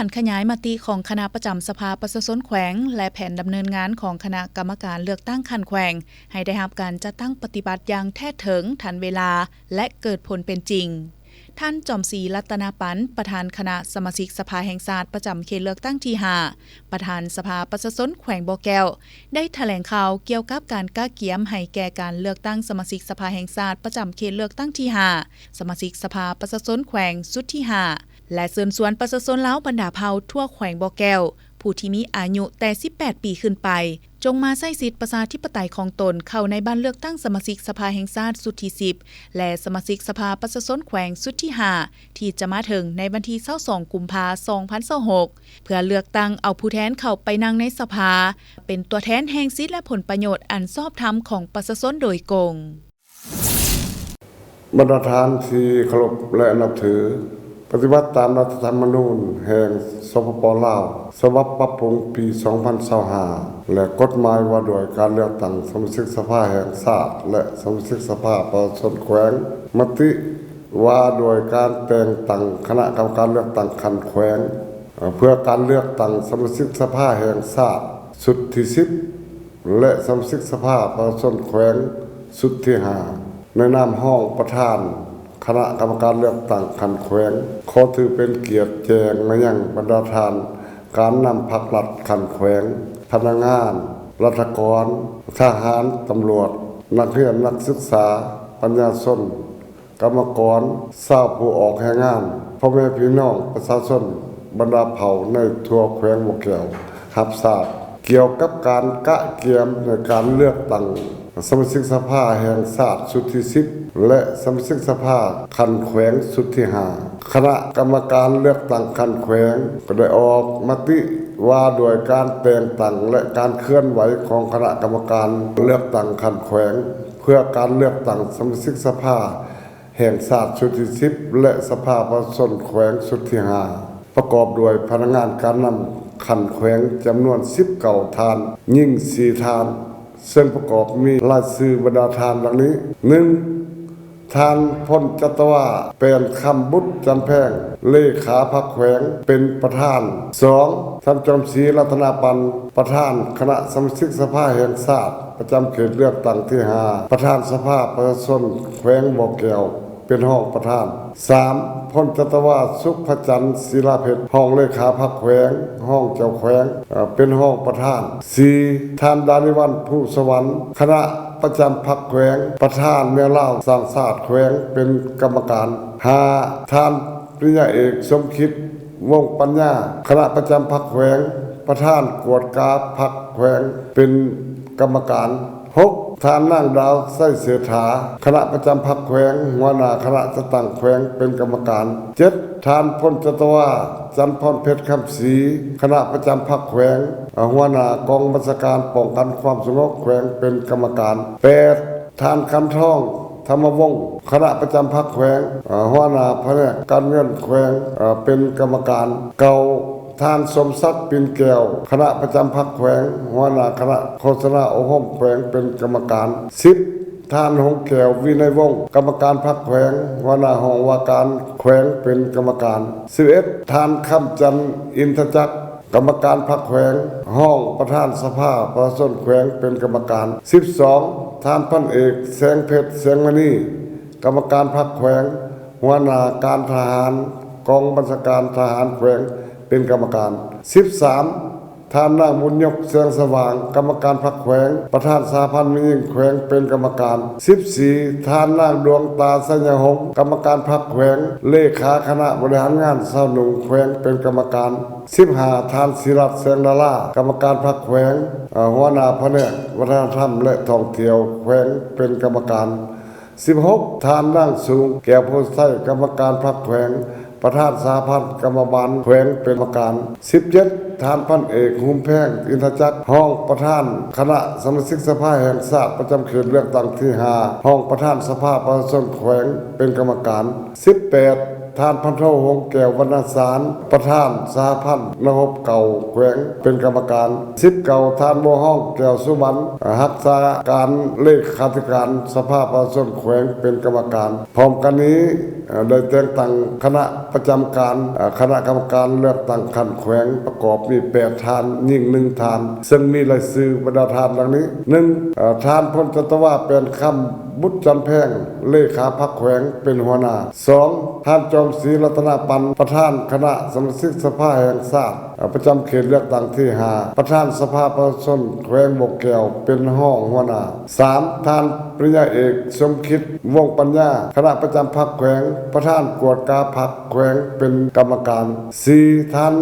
ນຂະຫຍາຍມະຕິຂອງຄະນະປະຈຳສະພາປະຊາຊົນແຂວງ ແລະ ແຜນດຳເນີນງານຂອງຄະນະກຳມະການເລືອກຕັ້ງຂັ້ນແຂວງ ໃຫ້ໄດ້ຮັບການຈັດຕັ້ງປະຕິບັດຢ່າງແທ້ເຖິງ, ທັນເວລາ ແລະ ເກີດຜົນເປັນຈິງ. ທ່ານ ຈອມສີ ລັດຕະນະປັນ, ປະທານຄະນະສະມາຊິກສະພາແຫ່ງຊາດປະຈຳເຂດເລືອກຕັ້ງທີຫ້າ, ປະທານສະພາປະຊາຊົນແຂວງບໍ່ແກ້ວ, ໄດ້ຖະແຫຼງຂ່າວກ່ຽວກັບການກະກຽມໃຫ້ແກ່ການເລືອກຕັ້ງສະມາຊິກສະພາແຫ່ງຊາດປະຈຳເຂດເລືອກຕັ້ງທີຫ້າ, ສະມາຊິກສະພາປະຊາຊົນແຂວງຊຸດທີຫ້າ ແລະ ເຊີນຊວນປະຊາຊົນລາວບັນດາເຜົ່າທົ່ວແຂວງບໍ່ແກ້ວ ຜູ້ທີ່ມີອາຍຸແຕ່ສິບແປດປີຂຶ້ນໄປ ຈົ່ງມາໃຊ້ສິດປະຊາທິປະໄຕຂອງຕົນເຂົ້າໃນບັດເລືອກຕັ້ງສະມາຊິກສະພາແຫ່ງຊາດຊຸດທີສິບ ແລະ ສະມາຊິກສະພາປະຊາຊົນແຂວງຊຸດທີຫ້າ ທີ່ຈະມາເຖິງໃນວັນທີຊາວສອງ ກຸມພາ ສອງພັນຊາວຫົກ ເພື່ອເລືອກຕັ້ງເອົາຜູ້ແທນເຂົ້າໄປນັ່ງໃນສະພາ ເປັນຕົວແທນແຫ່ງສິດ ແລະ ຜົນປະໂຫຍດອັນຊອບທຳຂອງປະຊາຊົນໂດຍກົງ. ບັນດາທ່ານທີ່ເຄົາລົບ ແລະ ນັບຖື, ປະຕິບັດຕາມລັດຖະທຳມະນູນແຫ່ງ ສປປ ລາວ ສະບັບປັບປຸງປີສອງພັນຊາວຫ້າ ແລະ ກົດໝາຍວ່າດ້ວຍການເລືອກຕັ້ງສະມາຊິກສະພາແຫ່ງຊາດ ແລະ ສະມາຊິກສະພາປະຊາຊົນແຂວງ, ມະຕິວ່າດ້ວຍການແຕ່ງຕັ້ງຄະນະກຳມະການເລືອກຕັ້ງຂັ້ນແຂວງ ເພື່ອການເລືອກຕັ້ງສະມາຊິກສະພາແຫ່ງຊາດຊຸດທີສິບ ແລະ ສະມາຊິກສະພາປະຊາຊົນແຂວງຊຸດທີຫ້າ ໃນນາມຮອງປະທານຄະນະກຳມະການເລືອກຕັ້ງຂັ້ນແຂວງ, ຂໍຖືເປັນກຽດແຈ້ງມາຍັງບັນດາທ່ານການນຳພັກລັດຂັ້ນແຂວງ, ພະນັກງານ, ລັດຖະກອນ, ທະຫານ, ຕຳຫຼວດ, ນັກຮຽນ, ນັກສຶກສາ, ປັນຍາຊົນ, ກຳມະກອນ, ຊາວຜູ້ອອກແຮງງານ, ພໍ່ແມ່ພີ່ນ້ອງປະຊາຊົນບັນດາເຜົ່າໃນທົ່ວແຂວງບໍ່ແກ້ວຮັບຊາບ ກ່ຽວກັບການກະກຽມໃນການເລືອກຕັ້ງສະມາຊິກສະພາແຫ່ງຊາດຊຸດທີສິບ ແລະ ສະມາຊິກສະພາຂັ້ນແຂວງຊຸດທີຫ້າ. ຄະນະກຳມະການເລືອກຕັ້ງຂັ້ນແຂວງກໍໄດ້ອອກມະຕິວ່າດ້ວຍການແຕ່ງຕັ້ງ ແລະ ການເຄື່ອນໄຫວຂອງຄະນະກຳມະການເລືອກຕັ້ງຂັ້ນແຂວງ ເພື່ອການເລືອກຕັ້ງສະມາຊິກສະພາ ແຫ່ງຊາດຊຸດທີສິບ ແລະ ສະພາປະຊາຊົນແຂວງຊຸດທີຫ້າ ປະກອບດ້ວຍພະນັກງານການນຳຂັ້ນແຂວງຈຳນວນສິບເກົ້າທ່ານ, ຍິງສີ່ທ່ານ, ເຊິ່ງປະກອບມີລາຍຊື່ບັນດາທ່ານດັ່ງນີ້: ໜຶ່ງ ທ່ານ ພົນຈັດຕະວາ ແປນຄຳບຸດຈັນແພງ, ເລຂາພັກແຂວງ ເປັນປະທານ. ສອງ ທ່ານ ຈອມສີ ລັດຕະນະປັນ, ປະທານຄະນະສະມາຊິກສະພາແຫ່ງຊາດ ປະຈຳເຂດເລືອກຕັ້ງທີຫ້າ ປະທານສະພາປະຊາຊົນແຂວງບໍ່ແກ້ວ ເປັນຮອງປະທານ. ສາມ ພົນຈັດຕະວາ ສຸພະຈັນ ສີລາເພັດ, ຮອງເລຂາພັກແຂວງ, ຮອງເຈົ້າແຂວງ, ເປັນຮອງປະທານ. ສີ່ ທ່ານ ດານິວັນ ພູສະຫວັນ, ຄະນະປະຈຳພັກແຂວງ, ປະທານແນວລາວສ້າງຊາດແຂວງ ເປັນກຳມະການ. ຫ້າ ທ່ານ ປະລິນຍາເອກ ສົມຄິດ ວົງປັນຍາ, ຄະນະປະຈຳພັກແຂວງ, ປະທານກວດກາພັກແຂວງ ເປັນກຳມະການ. ຫົກ ທ່ານນາງ ດາວ ໄຊເສດຖາ, ຄະນະປະຈຳພັກແຂວງ, ຫົວໜ້າຄະນະຈັດຕັ້ງແຂວງ ເປັນກຳມະການ. ເຈັດ ທ່ານ ພົນຈັດຕະວາ ຈັນພອນເພັດ ຄຳສີ, ຄະນະປະຈຳພັກແຂວງ, ຫົວໜ້າກອງບັນຊາການປ້ອງກັນຄວາມສະຫງົບແຂວງ ເປັນກຳມະການ. ແປດ ທ່ານ ຄຳທອງ ທຳມະວົງ, ຄະນະປະຈຳພັກແຂວງ, ເອີ ຫົວໜ້າພະແນກການເງິນແຂວງ, ເອີ ເປັນກຳມະການ. ເກົ້າ ທ່ານ ສົມສັກ ປິ່ນແກ້ວ, ຄະນະປະຈຳພັກແຂວງ, ຫົວໜ້າຄະນະໂຄສະນາອົບຮົມແຂວງ, ເປັນກຳມະການ. ສິບ ທ່ານ ຫົງແກ້ວ ວິໄນວົງ, ກຳມະການພັກແຂວງ, ຫົວໜ້າຫ້ອງວ່າການແຂວງ, ເປັນກຳມະການ. ສິບເອັດ ທ່ານ ຄຳຈັນ ອິນທະຈັກ, ກຳມະການພັກແຂວງ, ຮອງປະທານສະພາປະຊາຊົນແຂວງ ເປັນກຳມະການ. ສິບສອງ ທ່ານ ພັນເອກ ແສງເພັດ ແສງມະນີ, ກຳມະການພັກແຂວງ, ຫົວໜ້າການທະຫານ ກອງບັນຊາການທະຫານແຂວງ ເປັນກຳມະການ. ສິບສາມ ທ່ານນາງ ບຸນຍົກ ແສງສະຫວ່າງ, ກຳມະການພັກແຂວງ, ປະທານສະຫະພັນແມ່ຍິງແຂວງ ເປັນກຳມະການ. ສິບສີ່ ທ່ານນາງ ດວງຕາ ໄຊຍະຫົງ, ກຳມະການພັກແຂວງ, ເລຂາຄະນະບໍລິຫານງານຊາວໜຸ່ມແຂວງ ເປັນກຳມະການ. ສິບຫ້າ ທ່ານ ສີລັດ ແສງດາລາ, ກຳມະການພັກແຂວງ, ເອີ ຫົວໜ້າພະແນກວັດທະນະທຳ ແລະ ທ່ອງທ່ຽວແຂວງ ເປັນກຳມະການ. ສິບຫົກ ທ່ານນາງ ສູງ ແກ້ວໂພໄຊ, ກຳມະການພັກແຂວງ, ປະທານສະຫະພັນກຳມະບານແຂວງ ເປັນກຳມະການ. ສິບເຈັດ ທ່ານ ພັນເອກ ຫຸມແພງ ອິນທະຈັກ, ຮອງປະທານຄະນະສະມາຊິກສະພາແຫ່ງຊາດ ປະຈຳເຂດເລືອກຕັ້ງທີຫ້າ ຮອງປະທານສະພາປະຊາຊົນແຂວງ ເປັນກຳມະການ. ສິບແປດ ທ່ານ ພັນໂທ ຫົງແກ້ວ ວັນນະສານ, ປະທານສະຫະພັນນັກຮົບເກົ່າແຂວງ ເປັນກຳມະການ. ສິບເກົ້າ ທ່ານ ບົວຮອງ ແກ້ວສຸວັນ, ຮັກສາການເລຂາທິການສະພາປະຊາຊົນແຂວງ ເປັນກຳມະການ. ພ້ອມກັນນີ້, ເອີ່ ໄດ້ແຕ່ງຕັ້ງຄະນະປະຈຳການ ເອີ່ ຄະນະກຳມະການເລືອກຕັ້ງຂັ້ນແຂວງ ປະກອບມີແປດທ່ານ, ຍິງໜຶ່ງທ່ານ, ເຊິ່ງມີລາຍຊື່ບັນດາທ່ານດັ່ງນີ້: ໜຶ່ງ ເອີ່ ທ່ານ ພົນຈັດຕະວາ ແປນຄຳ ບຸດຈັນແພງ ເລຂາພັກແຂວງ ເປັນຫົວໜ້າ. ສອງ ທ່ານ ຈອມສີ ລັດຕະນະປັນ ປະທານຄະນະສະມາຊິກສະພາແຫ່ງຊາດ ເອີ່ ປະຈຳເຂດເລືອກຕັ້ງທີຫ້າ ປະທານສະພາປະຊາຊົນແຂວງບໍ່ແກ້ວ ເປັນຮອງຫົວໜ້າ. ສາມ ທ່ານ ປະລິນຍາເອກ ສົມຄິດ ວົງປັນຍາ ຄະນະປະຈຳພັກແຂວງ ປະທານກວດກາພັກແຂວງ ເປັນກຳມະການ. ສີ່ ທ່ານ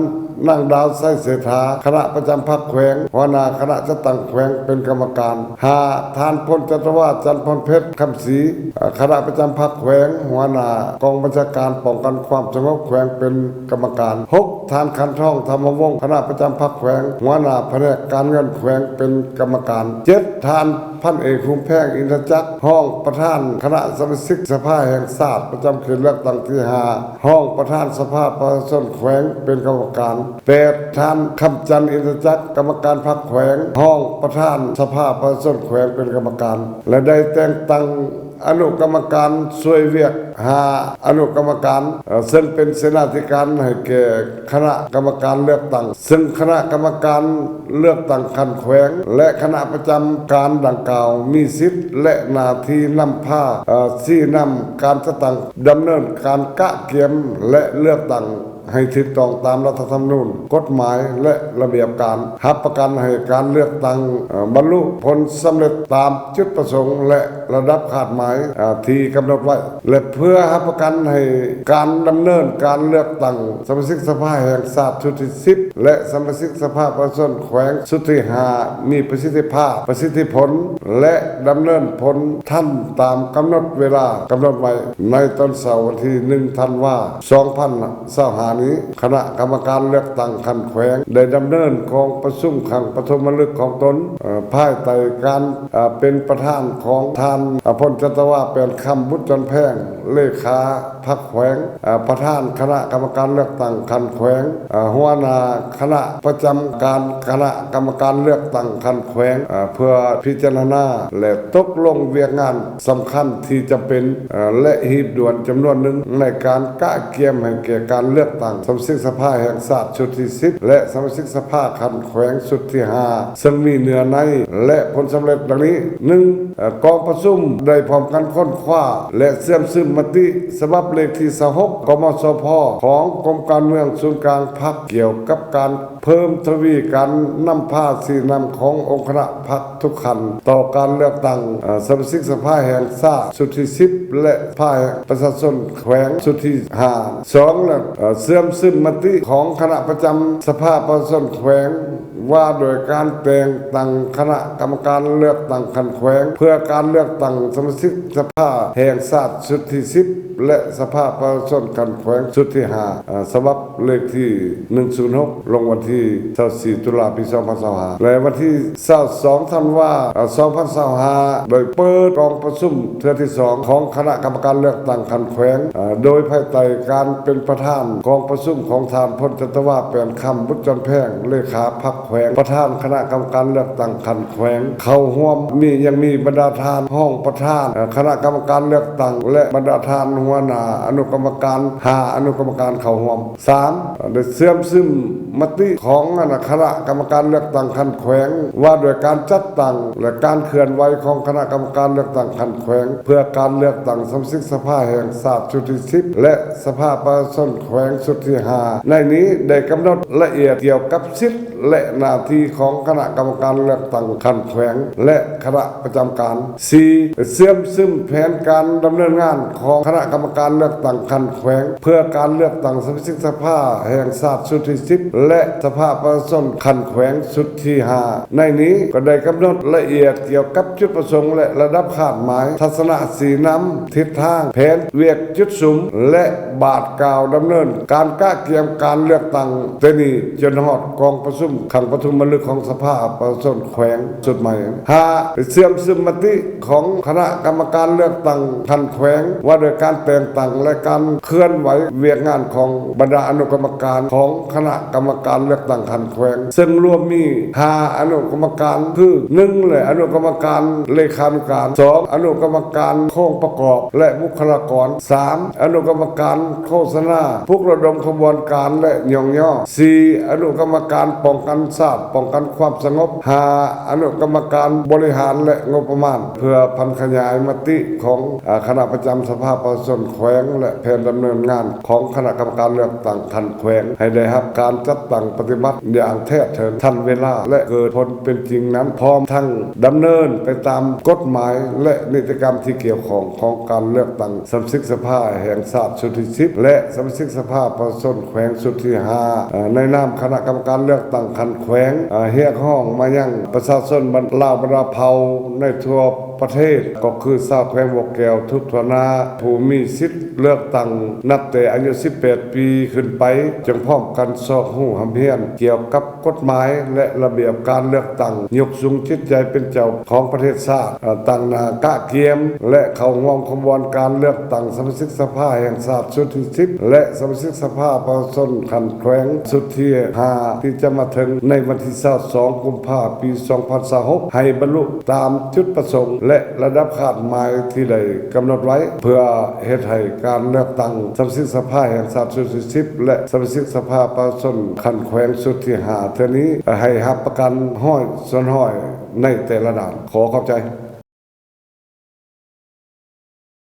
ນາງ ດາວໄຊເສດຖາ ຄະນະປະຈຳພັກແຂວງ ຫົວໜ້າຄະນະຈັດຕັ້ງແຂວງ ເປັນກຳມະການ. ຫ້າ ທ່ານ ພົນຈັດຕະວາ ຈັນພອນເພັດ ຄຳສີ ຄະນະປະຈຳພັກແຂວງ ຫົວໜ້າກອງບັນຊາການປ້ອງກັນຄວາມສະຫງົບແຂວງ ເປັນກຳມະການ. ຫົກ ທ່ານ ຂັນທອງ ທຳມະວົງ ຄະນະປະຈຳພັກແຂວງ ຫົວໜ້າພະແນກການເງິນແຂວງ ເປັນກຳມະການ. ເຈັດ ທ່ານ ພັນເອກ ຫຸມແພງ ອິນທະຈັກ ຮອງປະທານຄະນະສະມາຊິກສະພາແຫ່ງຊາດ ປະຈຳເຂດເລືອກຕັ້ງທີຫ້າ ຮອງປະທານສະພາປະຊາຊົນແຂວງ ເປັນກຳມະການ. ແປດ ທ່ານ ຄຳຈັນ ອິນທະຈັກ ກຳມະການພັກແຂວງ ຮອງປະທານສະພາປະຊາຊົນແຂວງ ເປັນກຳມະການ ແລະ ໄດ້ແຕ່ງຕັ້ງອະນຸກຳມະການຊ່ວຍວຽກ ຫ້າ ອະນຸກຳມະການ ເຊິ່ງເປັນເສນາທິການໃຫ້ແກ່ຄະນະກຳມະການເລືອກຕັ້ງ, ເຊິ່ງຄະນະກຳມະການເລືອກຕັ້ງຂັ້ນແຂວງ ແລະ ຄະນະປະຈຳການດັ່ງກ່າວ ມີສິດ ແລະ ໜ້າທີ່ນຳພາ ເອີ່ ຊີ້ນຳການຈັດຕັ້ງ ດຳເນີນການກະກຽມ ແລະ ເລືອກຕັ້ງ ໃຫ້ຖືກຕ້ອງຕາມລັດຖະທຳມະນູນ, ກົດໝາຍ ແລະ ລະບຽບການ, ຮັບປະກັນໃຫ້ການເລືອກຕັ້ງ ເອີ່ ບັນລຸຜົນສຳເລັດຕາມຈຸດປະສົງ ແລະ ລະດັບຄາດໝາຍ ເອີ່ ທີ່ກຳນົດໄວ້ ແລະ ເພື່ອຮັບປະກັນໃຫ້ການດຳເນີນການເລືອກຕັ້ງສະມາຊິກສະພາແຫ່ງຊາດຊຸດທີສິບ ແລະ ສະມາຊິກສະພາປະຊາຊົນແຂວງຊຸດທີຫ້າ ມີປະສິດທິພາບ, ປະສິດທິຜົນ ແລະ ດຳເນີນຜົນທັນຕາມກຳນົດເວລາກຳນົດໄວ້ໃນຕອນເຊົ້າວັນທີໜຶ່ງ ທັນວາ ສອງພັນຊາວຫ້ານີ້, ຄະນະກຳມະການເລືອກຕັ້ງຂັ້ນແຂວງໄດ້ດຳເນີນກອງປະຊຸມຄັ້ງປະຖົມມະລຶກຂອງຕົນ ເອີ່ ພາຍໃຕ້ການ ເປັນປະທານຂອງທ່ານ ພົນຈັດຕະວາ ແປນຄຳ ບຸດຈັນແພງ ເລຂາພັກແຂວງ ເອີ່ ປະທານຄະນະກຳມະການເລືອກຕັ້ງຂັ້ນແຂວງ ເອີ່ ຫົວໜ້າຄະນະປະຈຳການຄະນະກຳມະການເລືອກຕັ້ງຂັ້ນແຂວງ ເອີ່ ເພື່ອພິຈາລະນາ ແລະ ຕົກລົງວຽກງານສຳຄັນທີ່ຈຳເປັນ ເອີ່ ແລະ ຮີບດ່ວນຈຳນວນໜຶ່ງ ໃນການກະກຽມໃຫ້ແກ່ການເລືອກຕັ້ງສະມາຊິກສະພາແຫ່ງຊາດຊຸດທີສິບ ແລະ ສະມາຊິກສະພາຂັ້ນແຂວງຊຸດທີຫ້າ ເຊິ່ງມີເນື້ອໃນ ແລະ ຜົນສຳເລັດດັ່ງນີ້: ໜຶ່ງ ເອີ່ ກອງປະຊຸມໄດ້ພ້ອມກັນຄົ້ນຄວ້າ ແລະ ເຊື່ອມຊຶມມະຕິສະບັບເລກທີຊາວຫົກ ກມສພ ຂອງກົມການເມືອງສູນກາງພັກ ກ່ຽວກັບການເພີ່ມທະວີການນຳພາຊີ້ນຳຂອງອົງຄະນະພັກທຸກຂັ້ນ ຕໍ່ການເລືອກຕັ້ງ ເອີ່ ສະມາຊິກສະພາແຫ່ງຊາດຊຸດທີສິບ ແລະ ສະພາປະຊາຊົນແຂວງຊຸດທີຫ້າ. ສອງ ເຊື່ອມຊຶມມະຕິຂອງຄະນະປະຈຳສະພາປະຊາຊົນແຂວງ ວ່າດ້ວຍການແຕ່ງຕັ້ງຄະນະກຳມະການເລືອກຕັ້ງຂັ້ນແຂວງ ເພື່ອການເລືອກຕັ້ງສະມາຊິກສະພາແຫ່ງຊາດຊຸດທີສິບ ແລະ ສະພາປະຊາຊົນຂັ້ນແຂວງຊຸດທີຫ້າ ສະບັບເລກທີໜຶ່ງສູນຫົກ ລົງວັນທີຊາວສີ່ ຕຸລາ ປີສອງພັນຊາວຫ້າ ແລະ ວັນທີຊາວສອງ ທັນວາ ສອງພັນຊາວຫ້າ ໄດ້ເປີດກອງປະຊຸມເທື່ອທີສອງ ຂອງຄະນະກຳມະການເລືອກຕັ້ງຂັ້ນແຂວງ ໂດຍພາຍໃຕ້ການເປັນປະທານກອງປະຊຸມຂອງທ່ານ ພົນຈັດຕະວາ ແປນຄຳ ບຸດຈັນແພງ ເລຂາພັກແຂວງ ປະທານຄະນະກຳມະການເລືອກຕັ້ງຂັ້ນແຂວງ ເຂົ້າຮ່ວມມີ ຍັງມີບັນດາທ່ານຮອງປະທານ ເອີ່ ຄະນະກຳມະການເລືອກຕັ້ງ ແລະ ບັນດາທ່ານຫົວໜ້າອະນຸກຳມະການ ຫ້າ ອະນຸກຳມະການເຂົ້າຮ່ວມ. ສາມ ໄດ້ເຊື່ອມຊຶມມະຕິຂອງຄະນະກຳມະການເລືອກຕັ້ງຂັ້ນແຂວງ ວ່າດ້ວຍການຈັດຕັ້ງ ແລະ ການເຄື່ອນໄຫວຂອງຄະນະກຳມະການເລືອກຕັ້ງຂັ້ນແຂວງ ເພື່ອການເລືອກຕັ້ງສະມາຊິກສະພາແຫ່ງຊາດຊຸດທີສິບ ແລະ ສະພາປະຊາຊົນແຂວງຊຸດທີຫ້າ ໃນນີ້ໄດ້ກຳນົດລະອຽດກ່ຽວກັບສິດ ແລະ ໜ້າທີ່ຂອງຄະນະກຳມະການເລືອກຕັ້ງຂັ້ນແຂວງ ແລະ ຄະນະປະຈຳການ. ສີ່ ເຊື່ອມຊຶມແຜນການດຳເນີນງານຂອງຄະນະກຳມະການເລືອກຕັ້ງຂັ້ນແຂວງ ເພື່ອການເລືອກຕັ້ງສະມາຊິກສະພາແຫ່ງຊາດຊຸດທີສິບ ແລະ ສະພາປະຊາຊົນຂັ້ນແຂວງຊຸດທີຫ້າ ໃນນີ້ກໍໄດ້ກຳນົດລະອຽດກ່ຽວກັບຈຸດປະສົງ ແລະ ລະດັບຄາດໝາຍ, ທັດສະນະຊີ້ນຳ, ທິດທາງ, ແຜນວຽກຈຸດສຸມ ແລະ ບາດກ້າວດຳເນີນການກະກຽມການເລືອກຕັ້ງ ແຕ່ນີ້ຈົນຮອດກອງປະຊຸ ຄັ້ງປະຊຸມມະລຶກຂອງສະພາປະຊາຊົນແຂວງຊຸດໃໝ່. ຫ້າ ໄປເຊື່ອມຊຶມມະຕິຂອງຄະນະກຳມະການເລືອກຕັ້ງຂັ້ນແຂວງ ວ່າດ້ວຍການແຕ່ງຕັ້ງ ແລະ ການເຄື່ອນໄຫວວຽກງານຂອງບັນດາອະນຸກຳມະການຂອງຄະນະກຳມະການເລືອກຕັ້ງຂັ້ນແຂວງ, ເຊິ່ງລວມມີ ຫ້າ ອະນຸກຳມະການ ຄື ໜຶ່ງ ແລະ ອະນຸກຳມະການເລຂານຸການ, ສອງ ອະນຸກຳມະການໂຄງປະກອບ ແລະ ບຸກຄະລາກອນ, ສາມ ອະນຸກຳມະການໂຄສະນາ, ປຸກລະດົມຂະບວນການ ແລະ ຍ້ອງຍໍ, ສີ່ ອະນຸກຳມະການປ້ອງກັນຊາດ, ປ້ອງກັນຄວາມສະຫງົບ, ຫ້າ ອະນຸກຳມະການບໍລິຫານ ແລະ ງົບປະມານ, ເພື່ອຜັນຂະຫຍາຍມະຕິຂອງ ອາ ຄະນະປະຈຳສະພາປະຊາຊົນແຂວງ ແລະ ແຜນດຳເນີນງານຂອງຄະນະກຳມະການເລືອກຕັ້ງຂັ້ນແຂວງ ໃຫ້ໄດ້ຮັບການຈັດຕັ້ງປະຕິບັດຢ່າງແທ້ເຖິງ, ທັນເວລາ ແລະ ເກີດຜົນເປັນຈິງນັ້ນ, ພ້ອມທັງດຳເນີນໄປຕາມກົດໝາຍ ແລະ ນິຕິກຳທີ່ກ່ຽວຂ້ອງຂອງການເລືອກຕັ້ງສະມາຊິກສະພາແຫ່ງຊາດຊຸດທີສິບ ແລະ ສະມາຊິກສະພາປະຊາຊົນແຂວງຊຸດທີຫ້າ ໃນນາມຄະນະກຳມະການເລືອກຕັ້ງຂັ້ນແຂວງ, ຮຽກຮ້ອງມາຍັງປະຊາຊົນລາວບັນດາເຜົ່າໃນທົ່ວປະເທດ, ກໍຄືຊາວແຂວງບໍ່ແກ້ວທຸກທົ່ວໜ້າ ຜູ້ມີສິດເລືອກຕັ້ງນັບແຕ່ອາຍຸສິບແປດປີຂຶ້ນໄປ, ຈົ່ງພ້ອມກັນຊອກຮູ້ຮ່ຳຮຽນກ່ຽວກັບ ກົດໝາຍ ແລະ ລະບຽບການເລືອກຕັ້ງ, ຍົກສູງຈິດໃຈເປັນເຈົ້າຂອງປະເທດຊາດ, ເອີ່ ຕັ້ງໜ້າກະກຽມ ແລະ ເຂົ້າຮ່ວມຂະບວນການເລືອກຕັ້ງສະມາຊິກສະພາແຫ່ງຊາດຊຸດທີສິບ ແລະ ສະມາຊິກສະພາປະຊາຊົນຂັ້ນແຂວງຊຸດທີຫ້າ ທີ່ຈະມາເຖິງໃນວັນທີຊາວສອງ ກຸມພາ ປີສອງພັນຊາວຫົກ ໃຫ້ບັນລຸຕາມຈຸດປະສົງ ແລະ ລະດັບຄາດໝາຍທີ່ໄດ້ກຳນົດໄວ້ ເພື່ອເຮັດໃຫ້ການເລືອກຕັ້ງສະມາຊິກສະພາແຫ່ງຊາດຊຸດທີສິບ ແລະ ສະມາຊິກສະພາປະຊາຊົນຂັ້ນແຂວງຊຸດທີຫ້າເທື່ອນີ້ ໃຫ້ຮັບປະກັນຮ້ອຍສ່ວນຮ້ອຍໃນແຕ່ລະດ້ານ. ຂໍຂອບໃຈ.